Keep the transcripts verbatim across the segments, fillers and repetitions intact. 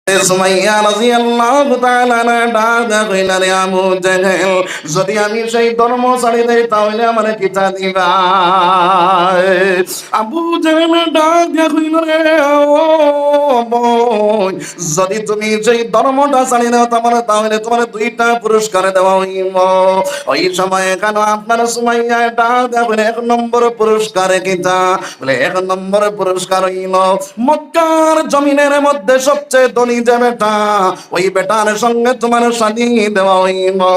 সুমাইয়া রাদিয়াল্লাহু তাআলা আনহা ডাক দিয়া কইলা, "রে আবু জেহেল, যদি আমি সেই ধর্ম ছাড়ি দেই, তাহলে আমারে কিতা দিবা?" আবু জেহেল ডাক দিয়া কইলা, "রে ও বইন, যদি তুমি সেই ধর্মটা ছাড়ি দেও, তাহলে, তাহলে তোমারে দুইটা পুরস্কার দেওয়া অইবো।" ওই সময় এখানো আপনার সুমাইয়া ডাক দিয়া কইলা, "এক নম্বর পুরস্কার কিতা?" বলে, "এক নম্বর পুরস্কার অইলো মক্কার জমিনের মধ্যে সবচেয়ে ধনী যে বেটা, ওই বেটার সঙ্গে তোমার শাদী দেওয়া অইবো।"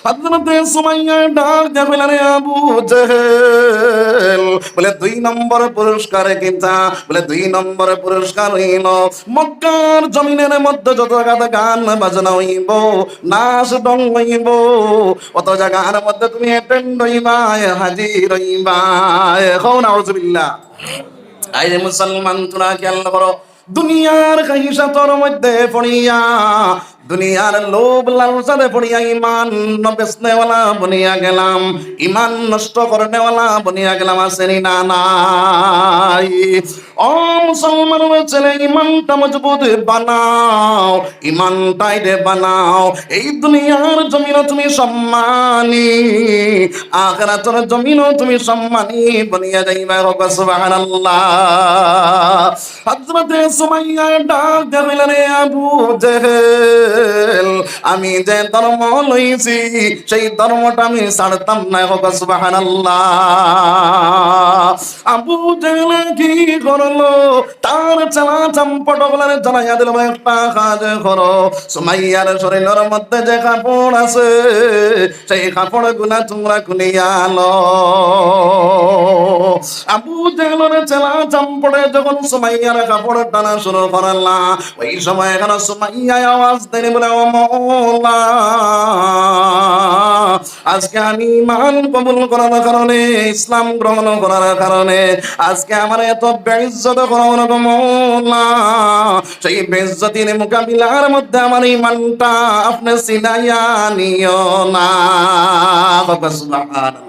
হযরতে সুমাইয়া ডাক দিয়া কইলা, "রে আবু জেহেল," বলে, "দুই নম্বর পুরস্কার কিতা?" বলে, "দুই নম্বর পুরস্কার অইলো মক্কার জমিনের মধ্যে যত জাগাত গান বাজনা অইবো, নাচ ঢং অইবো, অত জাগার মধ্যে তুমি অ্যাটেন্ড অইবায়, হাজির অইবায়।" কও নাউজুবিল্লাহ। আইরে মুসলমান, তোরা খেয়াল করো, দুনিয়ার খাহিশাতর মধ্যে পড়িয়া, দুনিয়ার লোভ লালসাতে পড়িয়া ইমান বেচনেওয়ালা বনিয়া গেলাম, ইমান নষ্ট করনেওয়ালা বনিয়া গেলাম, আছে নি না নাই? ও মুসলমানের ছেলে, ইমানটা মজবুত বানাও, ইমানটারে বানাও। এই দুনিয়ার জমিনো তুমি সম্মানী, আখিরাতর জমিনো তুমি সম্মানী বনিয়া যাইবায়। কও সুবহানাল্লাহ। হযরতে সুমাইয়া ডাক দিয়া কইলা, "রে আবু জেহেল, আমি যে ধর্ম লইছি, সেই ধর্মটা আমি ছাড়তাম না।" কও সুবহানাল্লাহ। আবু জেহেল কি করলো? তার চেলা চম্পট অকলরে জানাইয়া দিল, "একটা কাজ করো, সুমাইয়ার শরীরর মধ্যে যে কাপড় আছে, সেই কাপড়গুলা তোমরা খুলিয়া আনো।" আবু জেহেলর চেলা চম্পটে যখন সুমাইয়ার কাপড় টানা শুরু করলা, ওই সময় এখানো সুমাইয়ায় আওয়াজ দেন, বলে, "ও মওলা, আজকে আমি ইমান কবুল করার কারণে, ইসলাম গ্রহণ করার কারণে আজকে আমারে এত বেইজ্জত করা অইলো গো মওলা, সেই বেইজ্জতির মোকাবিলার মধ্যে আমার ইমানটা আপনে ছিনাইয়া নিও না।" কও সুবহানাল্লাহ।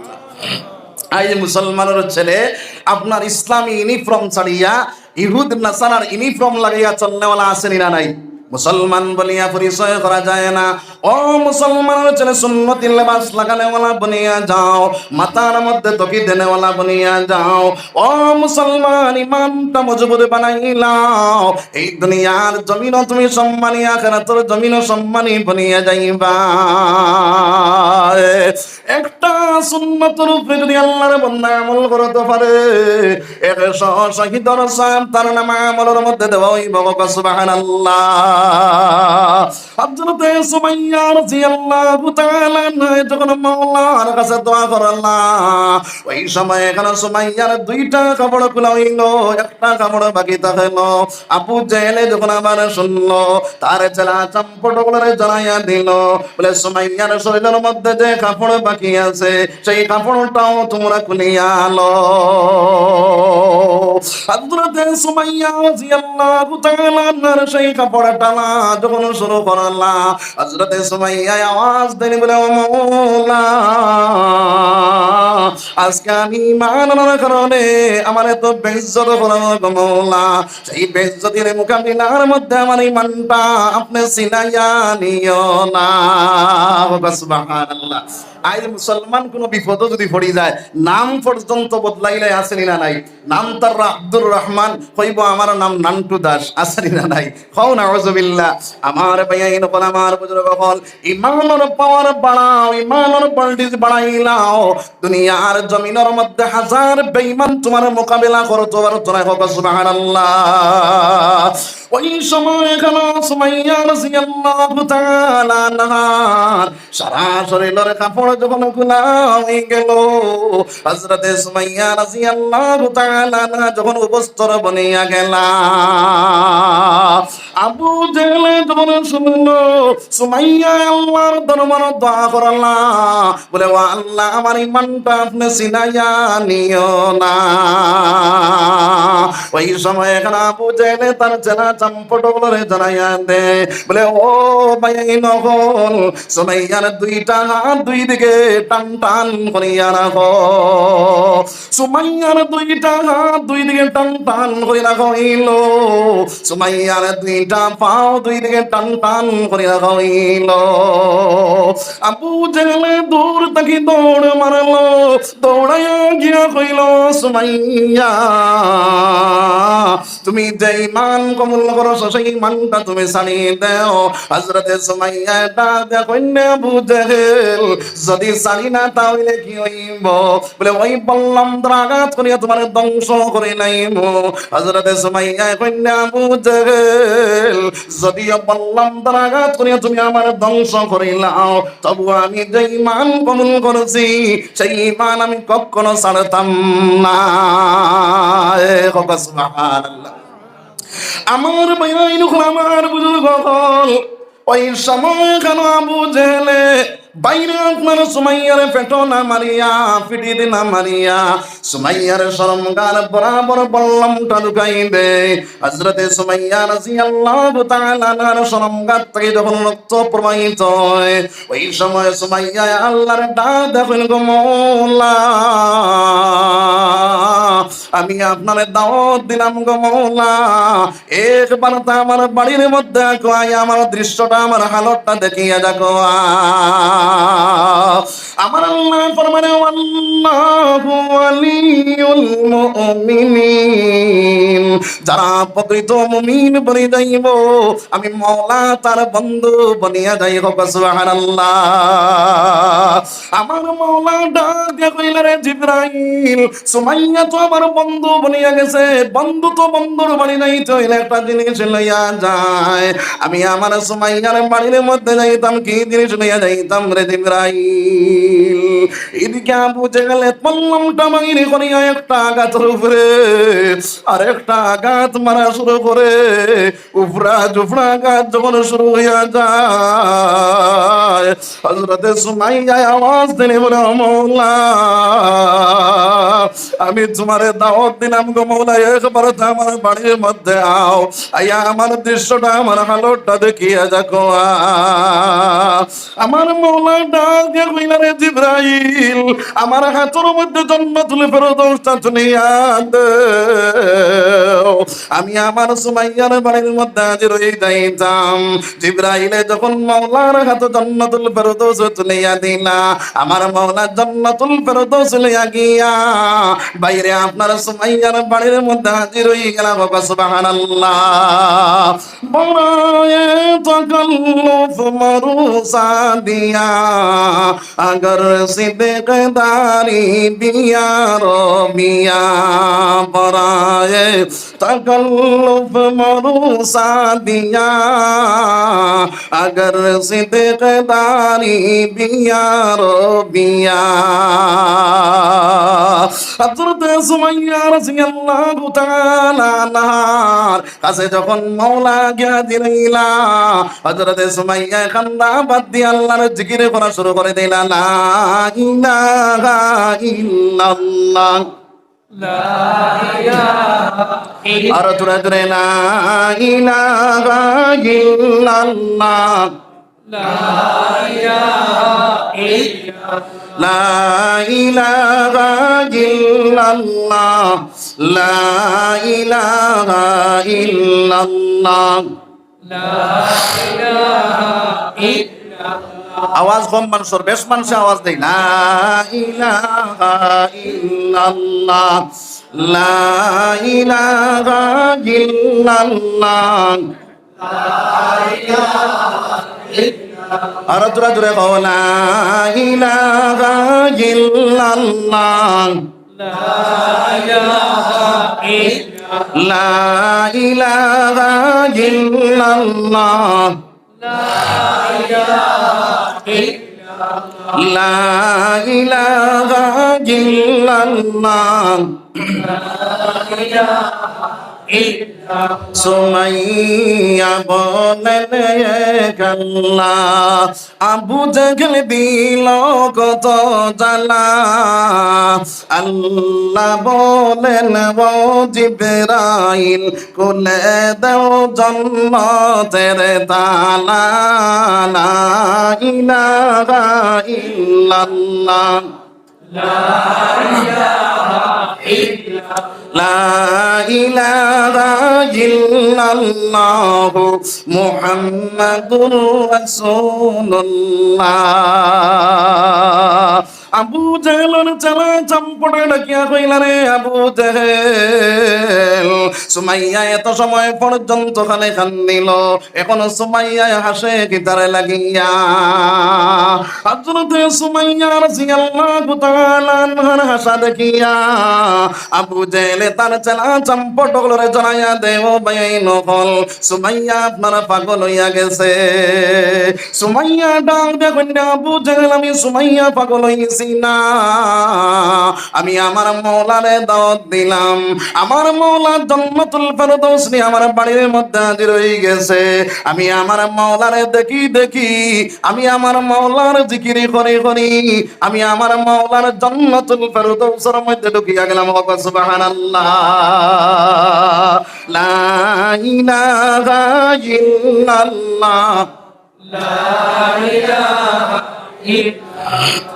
আইজ মুসলমানের ছেলে আপনার ইসলামী ইউনিফর্ম ছাড়িয়া ইহুদ নাসারার ইউনিফর্ম লাগাইয়া চলনেওয়ালা আছে নি না নাই? মুসলমান বলিয়া পরিচয় করা যায় না। ও মুসলমানের ছেলে, সুন্নতি লেবাস লাগানেওয়ালা বনিয়া যাও, মাথার মধ্যে টুপি দেনেওয়ালা বনিয়া যাও। ও মুসলমান, ইমানটা মজবুত বানাইলাও। এই দুনিয়ার জমিনো তুমি সম্মানী, আখিরাতর জমিনো সম্মানী বনিয়া যাইবা। একটা সুন্নতর উপরে যদি আল্লাহর বান্দা আমল করতে পারে, একশো শহীদর সওয়াব তার নামে আমলর মধ্যে দেওয়া অইবো। কও সুবহানাল্লাহ। হযরতে সুমাইয়া রাদিয়াল্লাহু তাআলা আনহা যখন মাওলার কাছে দোয়া করলা, ওই সময় এখানো সুমাইয়ার দুইটা কাপড় খুলা অইলো, একটা কাপড় বাকি থাকলো। আবু জেহেলে যখন আবার শুনলো, তার চেলা চম্পট অকলরে জানাইয়া দিল, বলে, "সুমাইয়ার শরীরর মধ্যে যে কাপড় বাকি আছে, সেই কাপড়টাও তোমরা খুলিয়া আনো।" হযরতে সুমাইয়া রাদিয়াল্লাহু তাআলা আনহার সেই কাপড় টানা যখন শুরু করলা, হযরতে সুমাইয়ায় আওয়াজ দেন, বলে, "ও মওলা, আজকে আমি ইমান আনার কারণে আমার এত বেইজ্জত করা অইলো গো মওলা, সেই বেইজ্জতির মোকাবিলার মধ্যে আমার ইমানটা আপনে ছিনাইয়া নিও না।" কও সুবহানাল্লাহ। আইজ মুসলমান কোনো বিপদো যদি পড়ি যায়, নাম পর্যন্ত বদলাইলে আছে নি না নাই? নাম তার আব্দুর রহমান, কইবো, "আমার নাম নান্টু দাস", আছে নি না নাই? কও নাউজুবিল্লাহ। আমার ভাইয়াইন অকল, আমার বুজুর্গ অকল, ইমানর পাওয়ার বাড়াও, ইমানর ভোল্টেজ বাড়াইলাও। দুনিয়ার জমিনর মধ্যে হাজার বেঈমান তোমার মোকাবিলা করতো পারতো নায়। কও সুবহানাল্লাহ। ওই সময় এখানো সুমাইয়া রাদিয়াল্লাহু তাআলা আনহার সারা শরীলর কাপড় যখন খুলা অই গেল, হযরতে সুমাইয়া রাদিয়াল্লাহু তাআলা আনহা যখন অবস্ত্র বনিয়া গেলা, আবু জেহেলে যখন শুনলো, সুমাইয়া আল্লাহর দরবারো দোয়া করলা, বলে, "ও আল্লাহ, আমার ইমানটা আপনে ছিনাইয়া নিও না।" ওই সময় এখানে আবু জেহেলে তার চেলা চম্পট অকলরে জানাইয়া দে, বলে, "ও ভাইয়াইন অকল, সুমাইয়ার দুইটা হাত দুই দিকে টান টান করিয়া রাখো।" সুমাইয়ার দুইটা হাত দুই দিকে টান টান করি রাখা অইলো। সুমাইয়ার দুইটা পাও দুই দিকে টান টান করি রাখা অইলো। আবু জেহেলে দূর থাকি দৌড় মারলো, দৌড়াইয়া গিয়া কইলো, "সুমাইয়া, তুমি যে ইমান কবুল করছো, সেই ইমানটা তুমি ছাড়ি দেও।" হযরতে সুমাইয়া ডাক দিয়া কইন, "আবু জেহেল, যদি ছাড়ি না, তাইলে কি অইবো?" বলে, "ওই বল্লম দ্বারা আঘাত করিয়া তুমারে ধ্বংস করি লাইমু।" হযরতে সুমাইয়া কইন, "আবু জেহেল, যদিও বল্লম দ্বারা আঘাত করিয়া তুমি আমারে ধ্বংস করিলাও, তবু আমি যে ইমান কবুল করছি, সেই ইমান আমি কখনো ছাড়তাম না।" এ, কও সুবহানাল্লাহ। আমার ভাইয়াইন অকল, আমার বুজুর্গ অকল, ওই সময় কেন আবু জেহেলে বাইরে আপনার সুমাইয়ার পেটো না মারিয়া, পিঠিত না মারিয়া, সুমাইয়ার শরমগার বরাবর বল্লমটা ঢুকাই দে। হযরতে সুমাইয়া রাদিয়াল্লাহু তাআলা আনহার শরমগার থাকি যখন রক্ত প্রবাহিত হয়, ওই সময় সুমাইয়া আল্লাহর ডাক দিয়া কইন, "গো মওলা, আমি আপনারে দাওয়াত দিলাম গো মওলা, একবার তো আমার বাড়ির মধ্যে আইয়া আমার দৃশ্যটা, আমার হালতটা দেখিয়া যাও গো।" আমার আল্লাহ ফরমাইন, "ওয়াল্লাহু ওয়ালিয়ুল মুমিনিন।" যারা প্রকৃত মুমিন বনি যাইবো, আমি মওলা তার বন্ধু বনিয়া যাইবো। সুবহানাল্লাহ। আমার মওলা ডাক দিয়া কইলা, "রে জিব্রাইল, সুমাইয়া তো আমার বন্ধু বনিয়া গেছে, বন্ধু তো বন্ধুর বাড়ি যাইতে অইলে একটা জিনিস লইয়া যায়। আমি আমার সুমাইয়ার বাড়ির মধ্যে যাইতাম, কি জিনিস লইয়া যাইতাম রে জিব্রাইল?" এদিকে আবু জেহেলে বল্লমটা বাইর করিয়া একটা আঘাতর উপরে আর একটা আঘাত মারা শুরু করে। উফরা জুফরা আঘাত যখন শুরু হইয়া যায়, হযরতে সুমাইয়ায় আওয়াজ দিলে বলে, "ও মওলা, আমি তুমারে দাওয়াত দিলাম গো মওলা, একবার তো আমার বাড়ির মধ্যে আও, আইয়া আমার দৃশ্যটা, আমার হালতটা দেখিয়া যাও গো।" আমার মওলা ডাক দিয়া কইলা, "রে জিব্রাইল, আমার হাতর মধ্যে জান্নাতুল ফেরদৌসটা তুলিয়া দেও, আমি আমার সুমাইয়ার বাড়ির মধ্যে হাজির হই যাইতাম।" জিব্রাইলে যখন মওলার হাতে জান্নাতুল ফেরদৌস তুলিয়া দিলা, আমার মওলা জান্নাতুল ফেরদৌস লইয়া গিয়া বাইরে আপনার সুমাইয়ার বাড়ির মধ্যে হাজির হই গেলা। বাবা, সুবহানাল্লাহ। برای تکلف مروسا دیا، اگر صدق داری بیار و بیا۔ برای تکلف مروسا دیا، اگر صدق داری بیار و بیا۔ হযরতে সুমাইয়া রাদিয়াল্লাহু তাআলা আনহার কাছে যখন মওলা গিয়া হাজির হইলা, হযরতে সুমাইয়া কান্দা বাদ দিয়া আল্লাহর জিকির করা শুরু করে দিলা, লা ইলাহা ইল্লাল্লাহ। لا إله إلا আরো জোরে জোরে, লা ইলাহা ইল্লাল্লাহ। لا إله إلا الله. لا إله إلا الله. لا إله إلا الله. لا إله إلا الله. আওয়াজ কম মানুষর, বেশ মানুষে আওয়াজ দেয়। লা ইলাহা ইল্লাল্লাহ। لا إله إلا الله. আরো জোরে জোরে কও, لا إله إلا الله. لا إله إلا الله. لا إله إلا الله. لا إله إلا الله. لا إله إلا الله. لا إله সুমাইয়া বলেন, "এ কাল্লা।" আবু জেহেল দিল কত জ্বালা। আল্লাহ বলেন, "ও জিবরাইল, খুলে দাও জন্নতের তালা।" লা ইলাহা ইল্লাল্লাহ। লা ইলাহা ইল্লাল্লাহু মুহাম্মাদুর রাসূলুল্লাহ। আবু জেহেলর চেলা চম্পটে ডাকিয়া কইলা, "রে আবু জেহেল, সুমাইয়া এত সময় পর্যন্ত খালি কান্দিল, এখন সুমাইয়ায় হাসে কিতারে লাগিয়া?" হযরতে সুমাইয়া রাদিয়াল্লাহু তাআলা আনহার হাসা দেখিয়া আবু জেহেলে তার চেলা চম্পট অকলরে জানাইয়া দেয়, "ও ভাইয়াইন অকল, সুমাইয়া আপনারা পাগল অইয়া গেছে।" সুমাইয়া ডাক দিয়া কইন, "আবু জেহেল, আমি সুমাইয়া পাগল অইছি না, আমি আমার মওলারে দাওয়াত দিলাম, আমার মওলা জান্নাতুল ফেরদৌস নিয়া আমার বাড়ির মধ্যে হাজির অই গেছে। আমি আমার মওলারে দেখি দেখি, আমি আমার মওলার জিকিরি করি করি, আমি আমার মওলার জান্নাতুল ফেরদৌসর মধ্যে ঢুকিয়া গেলাম।" ওগো সুবহানাল্লাহ। লা ইলাহা ইল্লাল্লাহ। লা ইলাহা ইল্লাল্লাহ।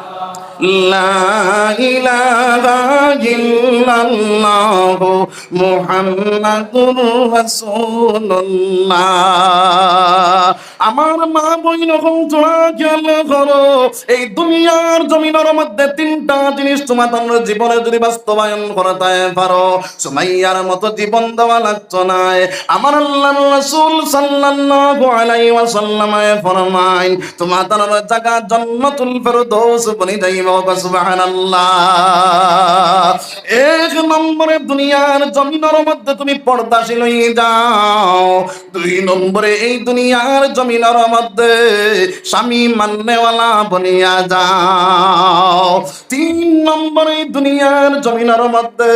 লা ইলাহা ইল্লাল্লাহু মুহাম্মাদুর রাসূলুল্লাহ। আমার মা বইন অকল, তোরা খেয়াল করো, এই দুনিয়ার জমিনর মধ্যে তিনটা জিনিস তুমাতানর জীবনে যদি বাস্তবায়ন করতায় পারো, সুমাইয়ার মতো জীবন দেওয়া লাগতো নায়। আমার আল্লাহর রাসূল সাল্লাল্লাহু আলাইহি ওয়াসাল্লামে ফরমাইন, তুমাতানর জাগা জান্নাতুল ফেরদৌস বনি যাইবো। সুবহানাল্লাহ। এক নম্বরে দুনিয়ার জমিনর মধ্যে তুমি পর্দাশীল অই যাও। দুই নম্বরে এই দুনিয়ার জমিনর মধ্যে স্বামী মাননেওয়ালা বনিয়া যাও। তিন নম্বরে এই দুনিয়ার জমিনর মধ্যে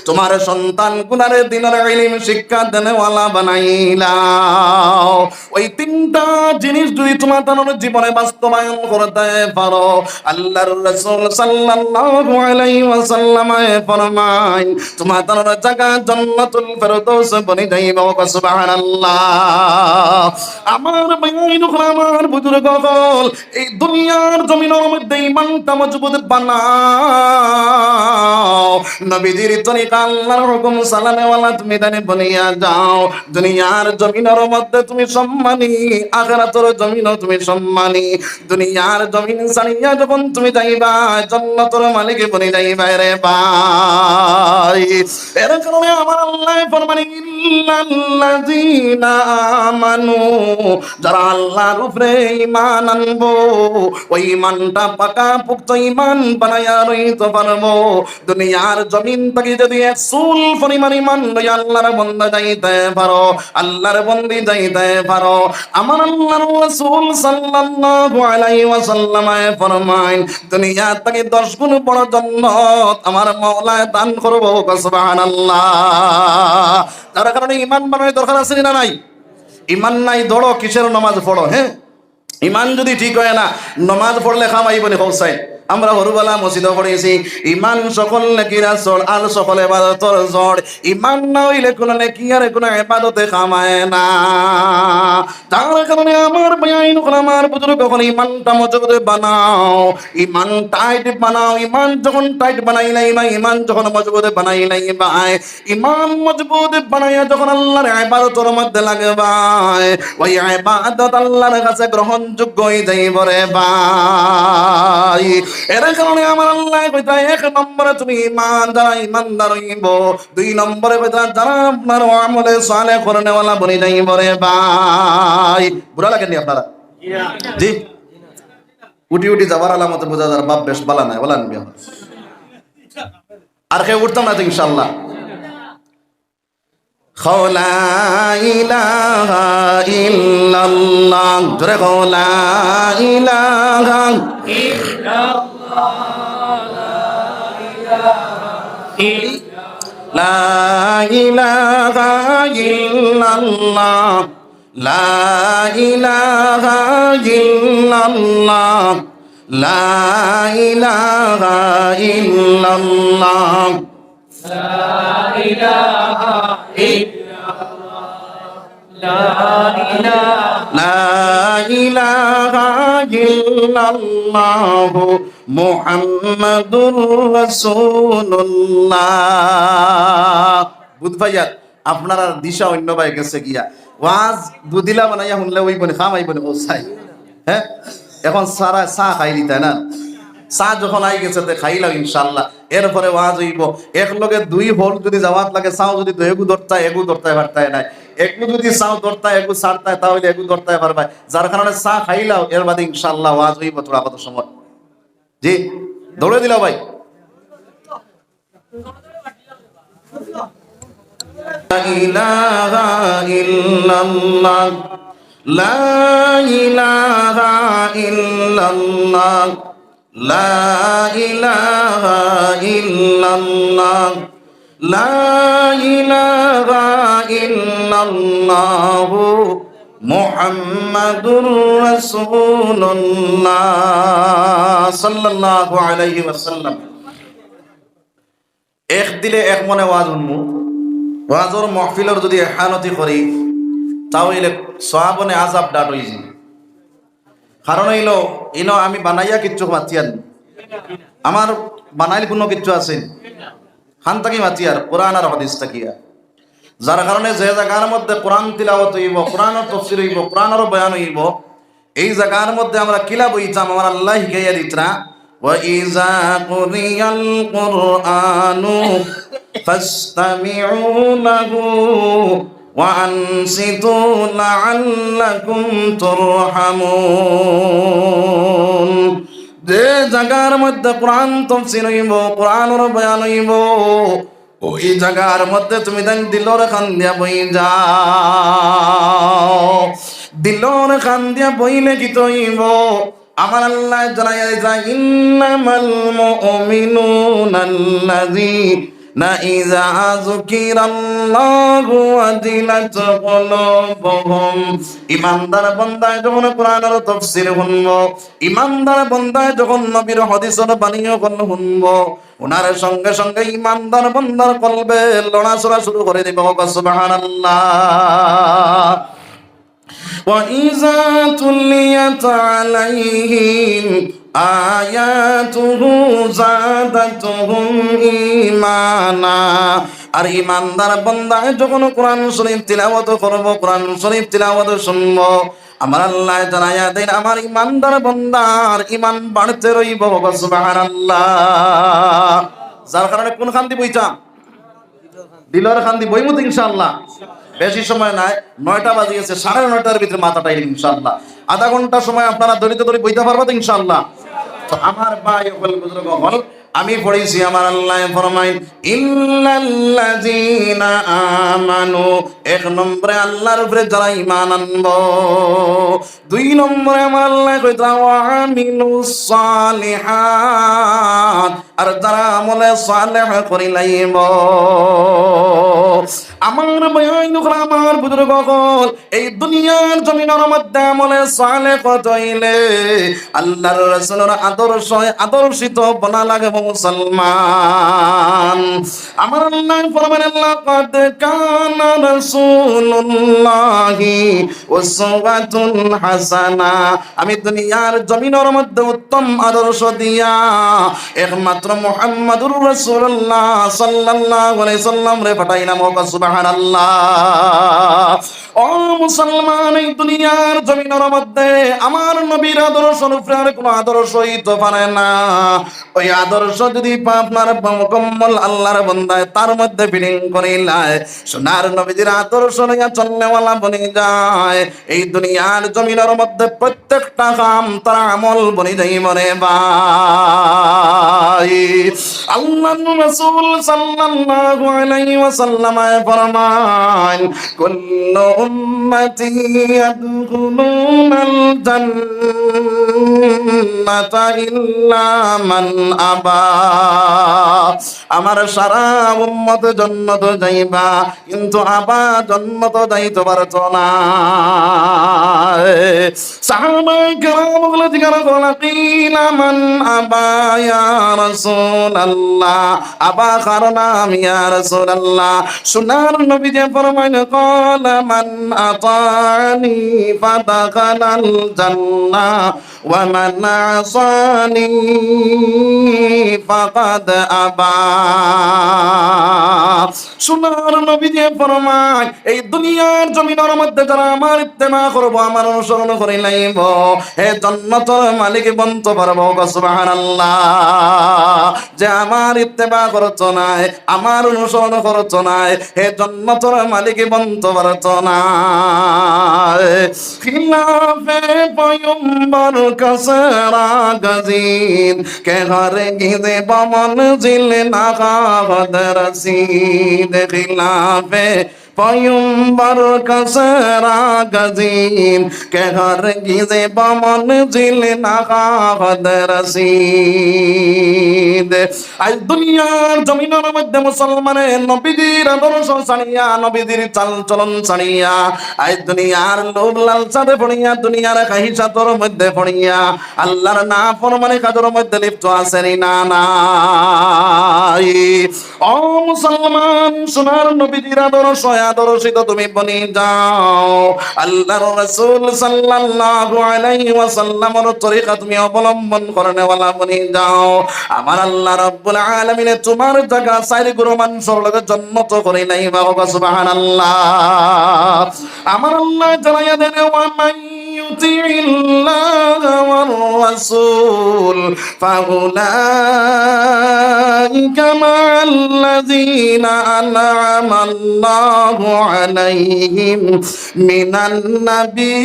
তুমার সন্তানগুলারে দ্বীনর ইলিম শিক্ষা দেনেওয়ালা বানাইলাও। ওই তিনটা জিনিস যদি তুমাতানর জীবনে বাস্তবায়ন করতায় পারো, আল্লাহর রাসূল সাল্লাল্লাহু আলাইহি ওয়াসাল্লামে ফরমাইন, তুমাতানর জাগা জান্নাতুল ফেরদৌস বনি যাইবো। সুবহানাল্লাহ। আমার ভাইয়াইন অকল, আমার বুজুর্গ অকল, এই দুনিয়ার জমিনর মধ্যে ইমানটা মজবুত বানাও। নবীজির তরিকা, আল্লাহর হুকুম চালানেওয়ালা তুমি তাইন বনিয়া যাও। দুনিয়ার জমিনর মধ্যে তুমি সম্মানী, আখিরাতর জমিনো তুমি সম্মানী। দুনিয়ার জমিন ছাড়িয়া যখন তুমি যাইবায়, জান্নাতর মালিক বনি যাইবায় রে ভাই। এর কারণে আমার আল্লায় ফরমাইন, ইল্লাল্লাযীনা আমানু, যারা আল্লাহর উপরে ঈমান আনবো, ওই ঈমানটা পাকা পোক্ত ঈমান বানাইয়া রইতো পারবো। দুনিয়ার জমিন থাকি যদি এক চুল পরিমাণ ঈমান লইয়া আল্লাহর বন্দা যাইতে পারো, আল্লাহর বন্দি যাইতে পারো, আমার আল্লাহর রাসূল সাল্লাল্লাহু আলাইহি ওয়াসাল্লামে ফরমাইন, দুনিয়া থাকি দশ গুণ বড় জান্নাত আমার মাওলায় দান করবো। সুবহানাল্লাহ। যার কারণে ঈমান বানানোর দরকার আছে নি না নাই? ঈমান নাই, দৌড়ো, কিসের নমাজ পড়ো, হ্যাঁ? ঈমান যদি ঠিক হয় না, নমাজ পড়লে কাম আইবো নি? কও চাই। আমরা হুরুবালা মসজিদো পড়ছি, "ঈমান সকল নেকির আঁচল, আর সকল ইবাদতর জড়।" ঈমান না অইলে কোনো নেকি আর কোনো ইবাদতে কাম আয় না। যার কারণে আমার ভাইয়াইন অকল, আমার বুজুর্গ অকল, ঈমানটা মজবুত বানাও, ঈমান টাইট বানাও। ঈমান যখন টাইট বানাইলাইবায়, ঈমান যখন মজবুত বানাইলাইবায়, ঈমান মজবুত বানাইয়া যখন আল্লাহর ইবাদতর মধ্যে লাগবায়, ওই ইবাদত আল্লাহর কাছে গ্রহণযোগ্য অই যাইবো রে ভাই। এর কারণে আমার আল্লায় কইতা, এক নম্বরে তুমি ঈমান, যারা ঈমানদার অইবো, দুই নম্বরে কইতা, যারা আপনার আমলে সালেহ করনেওয়ালা বনি যাইবো রে ভাই। বুড়া লাগেনি আপনারা? জি। উঠি উঠি যাবার আলামতে বুঝা যার বাপ বেশ বালা নাই, বালা নিবি। আর কেউ উঠতাম না তো ইনশাআল্লাহ। কও লা ইলাহা ইল্লাল্লাহ। জোরে কও লা ইলাহা ইল্লাল্লাহ। لا إله إلا الله، لا إله إلا الله، لا إله إلا الله. لا إله إلا الله. لا إله. لا إله إلا الله محمد رسول الله। বুঝ পাইয়ার? আপনারার দিশা অন্য বায় গেছে গিয়া। ওয়াজ দুদিলা বানাইয়া হুনলে অইবো নি, কাম আইবো নি, ও চাই। হ্যাঁ? এখন সারা চা খাইলিতা না? চা যখন আই গেছে, তে খাইলাও ইনশাআল্লাহ। এরপরে ওয়াজ অইবো। এক লগে দুই হল যুদি যাওয়াত লাগে, চাও যুদি দুই এগু ধরতায়, এগু ধরতায় পারতায় নায়। এগু যুদি চাও ধরতায়, এগু ছাড়তায়, তা অইলে এগু ধরতায় পারবায়। যার কারণে চা খাইলাও, এর বাদে ইনশাআল্লাহ ওয়াজ অইবো থুড়া কত সময়। জি, দৌড়ে দিলাও ভাই। لا إله إلا الله، لا إله إلا الله، لا إله إلا الله، لا إله إلا الله محمد رسول الله صلى الله عليه وسلم। এক দিলে এক মনে ওয়াজ হুনমু, ওয়াজর মহফিলর যুদি এহানতি করি, তা অইলে সওয়াবনে আজাব ডাট অইযিবো। কারণ অইলো, ইনো আমি বানাইয়া কিচ্ছু মাতিয়ার নি, আমার বানাইল কুনু কিচ্ছু আছে নি? কান থাকি মাতিয়ার, কোরআন আর হাদিস থাকিয়া। যার কারণে যে জাগার মধ্যে কোরআন তিলাওয়াত অইবো, কোরআনর তফসির অইবো, কোরআনর বয়ান অইবো, এই জাগার মধ্যে আমরা কিলা বইতাম, আমার আল্লায় হিকাইয়া দিতরা, وإذا قرئ القرآن فاستمعوا له وأنصتوا لعلكم ترحمون। যে জাগার মধ্যে কোরআন তফসির অইবো, কোরআনর বয়ান অইবো, ওই জাগার মধ্যে তুমি তাইন দিলর কান দিয়া বই যাও। দিলর কান দিয়া বইলে কিতা অইবো? আমার আল্লায় জানাইয়া দিতরা, إنما المؤمنون الذين إذا ذكر الله وجلت قلوبهم। ইমানদার বন্দায় যখন কোরআনর তফসির হুনবো, ইমানদার বন্দায় যখন নবীর হাদিসর বাণী যখন হুনবো, হুনার সঙ্গে সঙ্গে ইমানদার বন্দার কলবে লড়াচড়া শুরু করি দিবো। সুবহানাল্লাহ। وإذا تليت عليهم آياته زادتهم إيمانا। আর ইমানদার বন্দায় যখন কোরআন শরীফ তিলাওয়াত করবো, কোরআন শরীফ তিলাওয়াত হুনবো, আমার আল্লায় জানাইয়া দেইন, আমার ইমানদার বন্দার ইমান বাড়তে রইবো। সুবহানাল্লাহ। যার কারণে কুন কান্দি বইতাম? দিলর কান্দি বইমু তো ইনশাআল্লাহ। বেশি সময় নাই, নয়টা বাজি গেছে, সাড়ে নয়টার ভিতরে মাথাটা আইলে ইনশাআল্লাহ। আধা ঘন্টা সময় আপনারা ধরিতে ধরি বইতা পারবা তো ইনশাআল্লাহ? তো আমার ভাই অকল, বুজুর্গ অকল, আমি পড়ছি, আমার আল্লায় ফরমাইন, ইল্লাল্লাযীনা আমানু, এক নম্বরে আল্লাহর উপরে যারা ঈমান আনবো, দুই নম্বরে আমার আল্লায় কইতরা, ওয়া আমিলুস সালিহাত, আর যারা আমলে সালেহ করিলাইবো। আমার ভাই অকল, আমার বুজুর্গ অকল, এই দুনিয়ার জমিনর মধ্যে আমলে সালেহ করতে অইলে আল্লাহর রাসূলর আদর্শে আদর্শিত বনা লাগবো মুসলমান। আমার আল্লায় ফরমাইন, লাকাদ কানা রাসূলুল্লাহি উসওয়াতুন হাসানা। আমি দুনিয়ার জমিনর মধ্যে উত্তম আদর্শ দিয়া একমাত্র মুহাম্মাদুর রাসূলুল্লাহ সাল্লাল্লাহু আলাইহি সাল্লামরে পাঠাইলাম। ওবা সুবহানাল্লাহ। ও মুসলমান, এই দুনিয়ার জমিনর মধ্যে আমার নবীর আদর্শর উপরে আর কোনো আদর্শ অইতো পারে না। ওই আদর্শ যদি পা-, আপনার মুকম্মল আল্লাহর বন্দায় তার মধ্যে ফিটিং করিলায়, সোনার নবীজির আদর্শ লইয়া চলনেওয়ালা বনি যায়, এই দুনিয়ার জমিনর মধ্যে প্রত্যেকটা কাম তার আমল বনি যাইবো রে ভাই। আল্লাহর রাসূল সাল্লাল্লাহু আলাইহি ওয়াসাল্লামে ফরমাইন, কুল্লু উম্মতি ইয়াদখুলুনাল জান্নাতা ইল্লা মান আবা। আমার সারা উম্মত জন্নত যাইবা, কিন্তু আবা জন্নত যাইতো পারতো না। সাহাবায়ে কেরাম অকলে জিজ্ঞাসা করলা, "কিলা মান আবা ইয়া রাসূলুল্লাহ?" আবা কার নাম ইয়া রাসূলুল্লাহ? সোনার নবীজি ফরমাইন, "ক্বালা মান আতাআনি ফাদাখালাল জান্নাহ।" ওয়া মান আসানি ফাকাদ আবা। সোনার নবীজি ফরমায়, এই দুনিয়ার জমিনর মধ্যে যারা আমার ইত্তেবা করবো, আমার অনুসরণ করি লাইবো, হে জন্নতর মালিক বনতো পারবো। সুবহানাল্লাহ। যে আমার ইত্তেবা করতো নায়, আমার অনুসরণ করতো নায়, হে জন্নতর মালিক বনতো পারতো নায়। خلاف پیمبر کس را گزید، که هرگز به منزل نخواهد رسید. خلاف پیمبر کس را گزید، که هرگز به منزل نخواهد رسید. আজ দুনিয়ার জমিনর মধ্যে মুসলমানে নবীজির আদর্শ ছাড়িয়া, নবীজির চাল চলন ছাড়িয়া, আজ দুনিয়ার লোভ লালসাতে পড়িয়া, দুনিয়ার খাহিশাতর মধ্যে পড়িয়া, আল্লাহর নাফরমানি কাজর মধ্যে লিপ্ত আছে নি না নাই? ও মুসলমান, সোনার নবীজির আদর্শ আদর্শিত তুমি বনি যাও। আল্লাহর রাসূল সাল্লাল্লাহু আলাইহি ওয়াসাল্লামর তরিকা তুমি অবলম্বন করনেওয়ালা বনি যাও। আমার আল্লাহ রাব্বুল আলামিনে তোমার জাগা চাইর গুরু মানষর লগে জন্নত করি লাইবা। সুবহানাল্লাহ। আমার আল্লাহ জানাইয়া দেন, ওয়া মান يطع الله والرسول فأولئك مع الذين أنعم الله عليهم من النبيين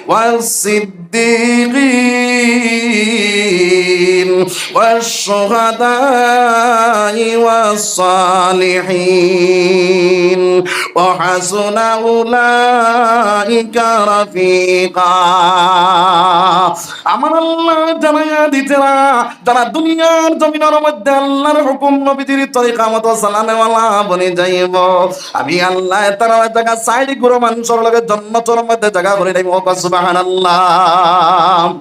والصديقين والشهداء والصالحين وحسن أولئك رفيقا. আমার আল্লাহ জানাইয়া দিতেরা, যারা দুনিয়ার জমিনর মধ্যে আল্লাহর হুকুম নবীজির তরিকা মতো চালানেওয়ালা বনি যাইবো, আমি আল্লাহ তারার জাগা চাইর গুরু মানষর লগে জন্নতর মধ্যে জাগা করি লাইবো। সুবহানাল্লাহ।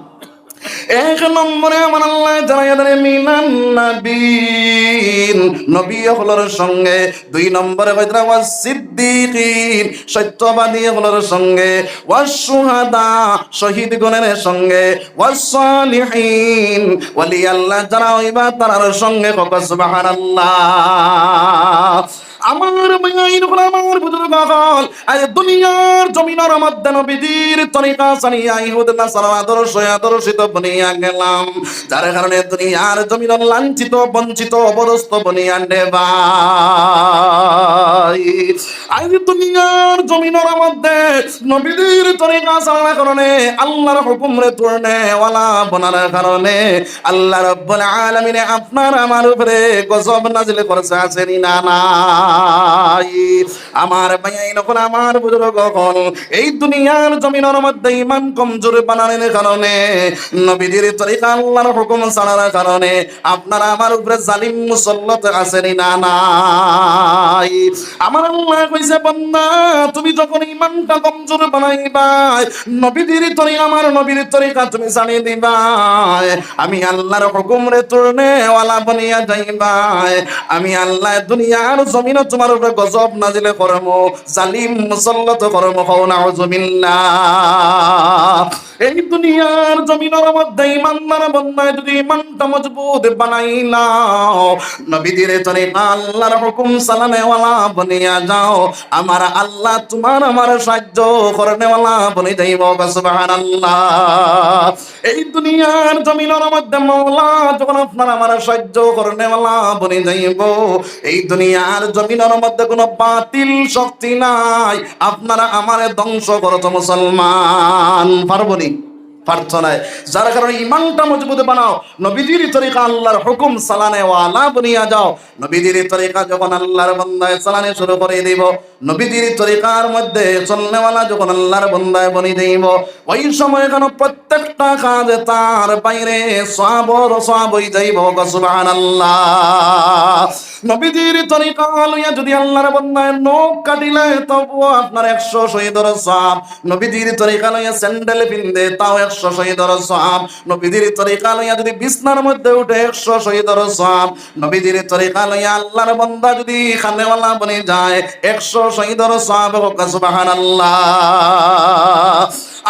এক নম্বরে আমার আল্লাহ জানাইয়া দেন মিনান নাবিয়িন, নবী অকলর সঙ্গে। দুই নম্বরে কইতরা ওয়াস সিদ্দিকিন, সত্যবাদী অকলর সঙ্গে। ওয়াস শুহাদা, শহীদ গণের সঙ্গে। ওয়াস সালিহিন, ওলি আল্লাহ যারা অইবা তারার সঙ্গে। কও সুবহানাল্লাহ। আমার মাইয়াইন অকল, আমার বুজুর্গ অকল, আজ দুনিয়ার জমিনর মধ্যে নবীজির তরিকা ছাড়িয়া ইহুদ নাসারার আদর্শ আদর্শিত বনিয়া গেলাম, যার কারণে দুনিয়ার জমিন লাঞ্ছিত, বঞ্চিত, অপদস্থ বনিয়া রে ভাই। আজ দুনিয়ার জমিনর মধ্যে নবীজির তরিকা ছাড়ার কারণে, আল্লাহর হুকুমরে তুলনেওয়ালা বনার কারণে আল্লাহ রাব্বুল আলামিনে আপনার আমার উপরে গজব নাজিল করছে, আছে নি না নাই? আমার ভাইয়াইন অকল, আমার বুজুর্গ অকল, এই দুনিয়ার জমিনর মধ্যে ইমান কমজোর বানানোর কারণে, নবীজির তরিকা আল্লাহর হুকুম ছাড়ার কারণে আপনার আমার উপরে জালিম মুসল্লত আছে নি না নাই? আমার আল্লাহ কইছে, বান্দা, তুমি যখন ইমানটা কমজোর বানাইবায়, নবীজির তরিকা, আমার নবীর তরিকা তুমি ছাড়ি দিবায়, আমি আল্লাহর হুকুমরে তুলনেওয়ালা বনিয়া যাইবায়, আমি আল্লাহ দুনিয়ার জমিনো তোমার উপরে গজব নাজিল করমু, জালিম মুসল্লত করমু। কও নাউজুবিল্লাহ। এই দুনিয়ার জমিনর মধ্যে ইমানদার বন্দায় যদি ইমানটা মজবুত বানাইলাও, নবীজির তরিকা আল্লাহর হুকুম চালানেওয়ালা বনিয়া যাও, আমার আল্লাহ তোমার আমার সাহায্য করনেওয়ালা বনি যাইবো। সুবহানাল্লাহ। এই দুনিয়ার জমিনর মধ্যে মাওলা যখন আপনার আমার সাহায্য করনেওয়ালা বনি যাইবো, এই দুনিয়ার জমিনর মধ্যে কোনো বাতিল শক্তি নাই আপনারা আমারে ধ্বংস করতো মুসলমান। পারবো নি? পারতো নায়। যার কারণে ইমানটা মজবুত বানাও, নবীজির তরিকা আল্লাহর হুকুম চালানেওয়ালা বনিয়া যাও। নবীজির তরিকা যখন আল্লাহর বান্দায় চালানি শুরু করি দিবো, নবীজির তরিকার মধ্যে চলনেওয়ালা যখন আল্লাহর বন্দায় বনি যাইব, ওই সময় কেন প্রত্যেকটা কাজে তার বাইরে সওয়াবর সওয়াব অই যাইব। সুবহানাল্লাহ। নবীজির তরিকা লইয়া যদি আল্লাহর বন্দায় নখ কাটিলে, তবুও আপনার একশো শহীদর সওয়াব। নবীজির তরিকা লইয়া স্যান্ডেল পিন্দে, তাও একশো শহীদর সওয়াব। নবীজির তরিকা লইয়া যদি বিছনার মধ্যে উঠে, একশো শহীদর সওয়াব। নবীজির তরিকা লইয়া আল্লাহর বন্দা যদি খানেওয়ালা বনি যায়, একশো শহীদর সওয়াব। কউক্কা সুবহানাল্লাহ।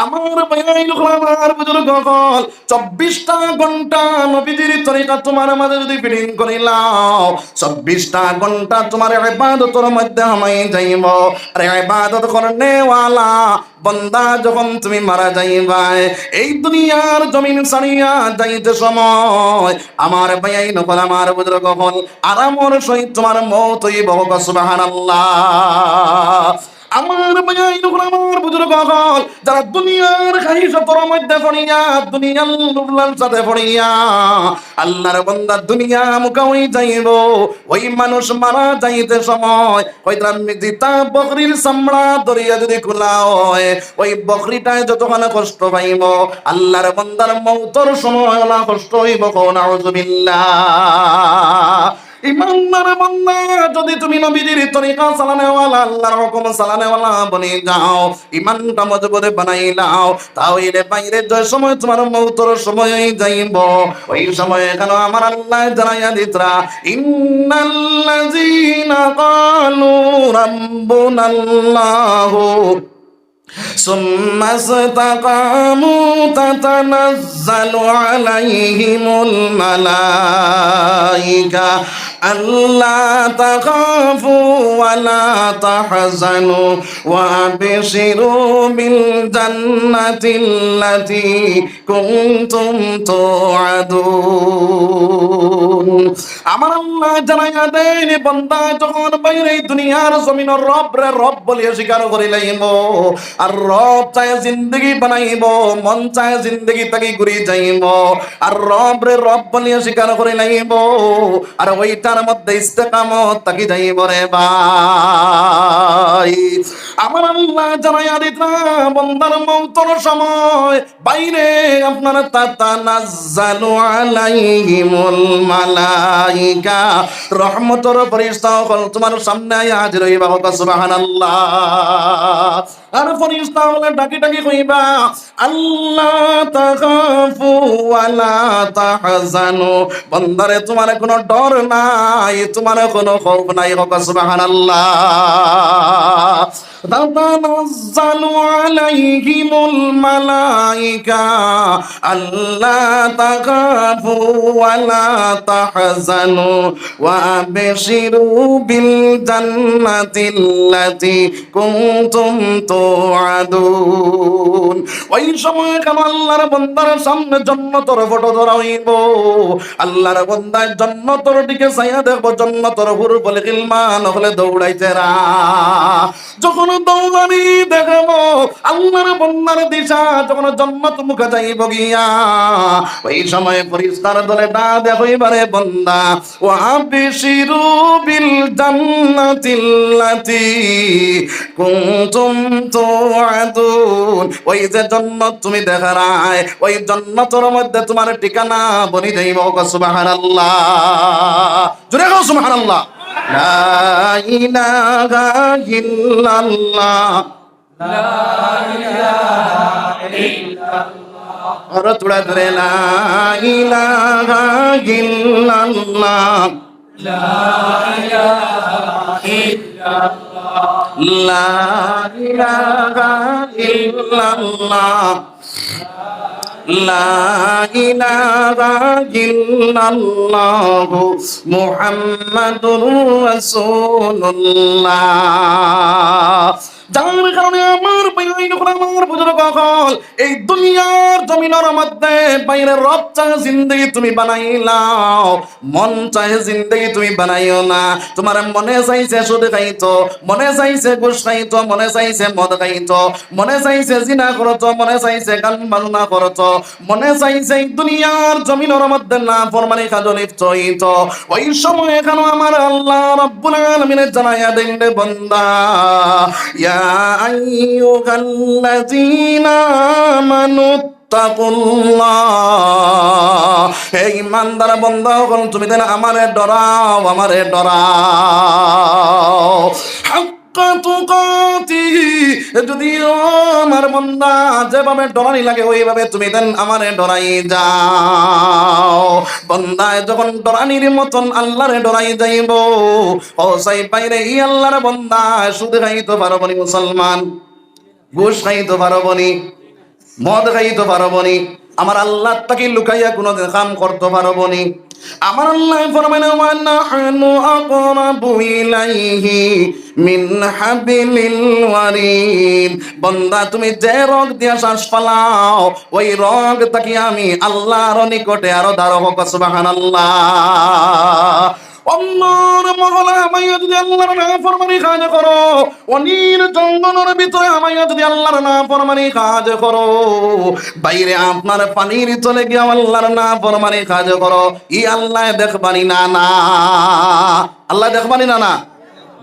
আমার ভাইয়াইন অকল, আমার বুজুর্গ অকল, চব্বিশটা ঘন্টা নবীজির তরিকা তোমার মাঝে যদি ফিটিং করিলাও, চব্বিশটা ঘন্টা তোমার ইবাদতর মধ্যে হামাই যাইব। আর ইবাদত করনেওয়ালা বন্দা, যখন তুমি মারা যাইবায়, এই দুনিয়ার জমিন ছাড়িয়া যাইতে সময়, আমার ভাইয়াইন অকল, আমার বুজুর্গ অকল, আরামর সহিত তোমার মউত অইব। কউক্কা সুবহানাল্লাহ। আমার ভাইয়াইন অকল, আমার বুজুর্গ অকল, যারা দুনিয়ার খাহিশাতর মধ্যে পড়িয়া, দুনিয়ার লোভ লালসাতে পড়িয়া, আল্লাহর বন্দা দুনিয়া মুখা অই যাইব, ওই মানুষ মারা যাইতে সময় হয়তো আমি যেতা বকরির চামড়া ধরিয়া যদি খুলা হয়, ওই বকরিটায় যতখান কষ্ট পাইব, আল্লাহর বন্দার মউতর সময় অলা কষ্ট অইব। কও নাউজুবিল্লাহ। ইমানদার বন্দা, যদি তুমি নবীজির তরিকা চালানেওয়ালা, আল্লাহর হুকুম চালানেওয়ালা বনি যাও, ইমানটা মজবুত বানাইলাও, তাইলে বাইরে যে সময় তোমার মউতর সময় অই যাইব, ওই সময় কেন আমার আল্লাহ জানাইয়া দিতরা, ইন্নাল্লাযীনা ক্বালু রাব্বুনাল্লাহু ثم استقاموا تتنزل عليهم الملائكة ألا تخافوا ولا تحزنوا وأبشروا بالجنة التي كنتم توعدون। আমার আল্লাহ জানাইয়া দেইন, বন্দা যখন বাইরে দুনিয়ার জমিনর রবরে রব বলিয়া স্বীকার করিলাইব, আর রব চায় জিন্দেগি বানাইব, মন চায় জিন্দেগি থাকি ঘুরি যাইব, আর রবরে রব বলিয়া স্বীকার করিলাইব, আর ওইটার মধ্যে ইস্তেকামত থাকি যাইব রে ভাই। আমার আল্লাহ জানাইয়া দিতরা, বন্দার মউতর সময় বাইরে আপনার তাতানাজ্জালু আলাইহিমুল মালাইকা, রহমতর ফিরিস্তা অকল তোমার সামনে আইয়া হাজির অইবা। কউক্কা সুবহানাল্লাহ। আর ফিরিস্তা অকলে ডাকি ডাকি কইবা, আল্লা তাখাফু ওয়া লা তাহজানু, বন্দারে তোমার কোনো ডর নাই, তোমার কোনো খৌফ নাই। কউক্কা সুবহানাল্লাহ। تتنزل عليهم الملائكة ألا تخافوا ولا تحزنوا وأبشروا بالجنة التي كنتم توعدون। ওই সময় কেন আল্লাহর বন্দার সামনে জন্নতর ফটো ধরা অইবো। আল্লাহর বন্দায় জন্নতর দিকে চাইয়া দেখবো, জন্নতর হুরুল ইন অকলে দৌড়াইতেরা। যখন দৌড়ানি দেখবো, আল্লাহর বন্দার দিশা যখন জন্নত মুখা যাইবো গিয়া, ওই সময় ফিরিস্তার দলে ডাক দিয়া কইবা, রে বন্দা, وأبشروا بالجنة التي كنتم توعدون। ওই যে জন্নত তুমি দেখরায়, ওই জন্নতর মধ্যে তোমার ঠিকানা বনি যাইবো। কউক্কা সুবহানাল্লাহ। জোরে কও সুবহানাল্লাহ। لا إله إلا الله। لا إله إلا الله। আরো থুড়া জোরে, لا إله إلا الله। لا إله إلا الله। لا إله إلا الله। لا إله إلا الله محمد رسول الله। যার কারণে আমার ভাই অকল, আমার বুজুর্গ অকল, এই দুনিয়ার জমিনর মধ্যে বাইরে রব চায় জিন্দেগি তুমি বানাইলাও, মন চায় জিন্দেগি তুমি বানাইও না। তুমার মনে চাইছে সুদ খাইতো, মনে চাইছে ঘুষ খাইতো, মনে চাইছে মদ খাইতো, মনে চাইছে জিনা করতো, মনে চাইছে গান বাজনা করতো, মনে চাইছে এই দুনিয়ার জমিনর মধ্যে নাফরমানি কাজো লিপ্ত অইতো। ওই সময় এখানো আমার আল্লাহ রাব্বুল আলামিনে জানাইয়া দেইন রে বান্দা, ইয়া আইয়ুহাল্লাযীনা আমানু তাকুল্লাহ। হে ইমানদার বান্দা অকল, তুমি তাইন আমারে ডরাও, আমারে ডরাও। হাক্কা তুকাতিহি, যুদি ও আমার বান্দা, যেভাবে ডরানি লাগে ওইভাবে তুমি তাইন আমারে ডরাই যাও। বান্দায় যখন ডরানির মতন আল্লারে ডরাই যাইবো, ও সাই বাইরে ই আল্লার বান্দায় সুদ খাইতো পারবো নি মুসলমান? ঘুষ খাইতো পারবো নি? মদ খাইতো পারবো নি? আমার আল্লার থাকি লুকাইয়া কুনুদিন কাম করতো পারবো নি? আমার আল্লায় ফরমাইন, "ওয়া নাহনু আকরাবু ইলাইহি মিন হাবলিল ওয়ারিদ।" বান্দা, তুমি যে রগ দিয়া শ্বাস ফালাও, ওই রগ থাকি আমি আল্লার নিকটে আরো দারো। কউক্কা সুবহানাল্লাহ। অন্যর মহলে হামাইয়া যুদি আল্লার নাফরমানি কাজ করো, অনির জঙ্গলর ভিতরে হামাইয়া যুদি আল্লার নাফরমানি কাজ করো, বাইরে আপনার পানির তলে গিয়া আল্লার নাফরমানি কাজ করো, ই আল্লায় দেখবা নি না? না, আল্লায় দেখবা নি না? না,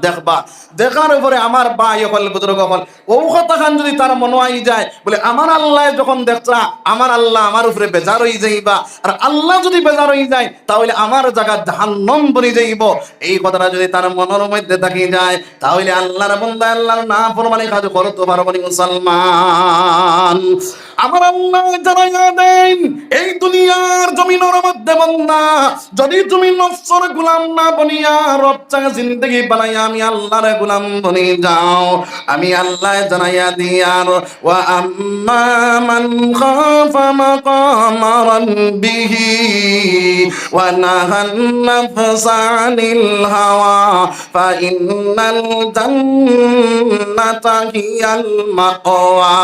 দেখবা। দেখার উপরে আমার ভাই অকল, বুজুর্গ অকল, অউ কথাখান যুদি তার মনো আই যায়, বুলে, আমার আল্লায় যখন দেখরা, আমার আল্লা আমার উপরে বেজার অই যাইবা। আর আল্লা যুদি বেজার অই যায়, তা অইলে আমার জাগা জাহান্নাম বনি যাইবো। এই কথাটা যুদি তার মনর মধ্যে থাকি যায়, তা অইলে আল্লার বান্দা আল্লার নাফরমানি কাজ করতো পারবো নি মুসলমান? আমার আল্লায় জানাইয়া দেইন, এই দুনিয়ার জমিনর মধ্যে বান্দা, যুদি তুমি নফসর গুলাম না বনিয়া রব চায় জিন্দেগি বানাইয়া আমি আল্লার গুলাম বনি যাও, আমি আল্লায় জানাইয়া দিয়ার, وأما من خاف مقام ربه ونهى النفس عن الهوى فإن الجنة هي المأوى.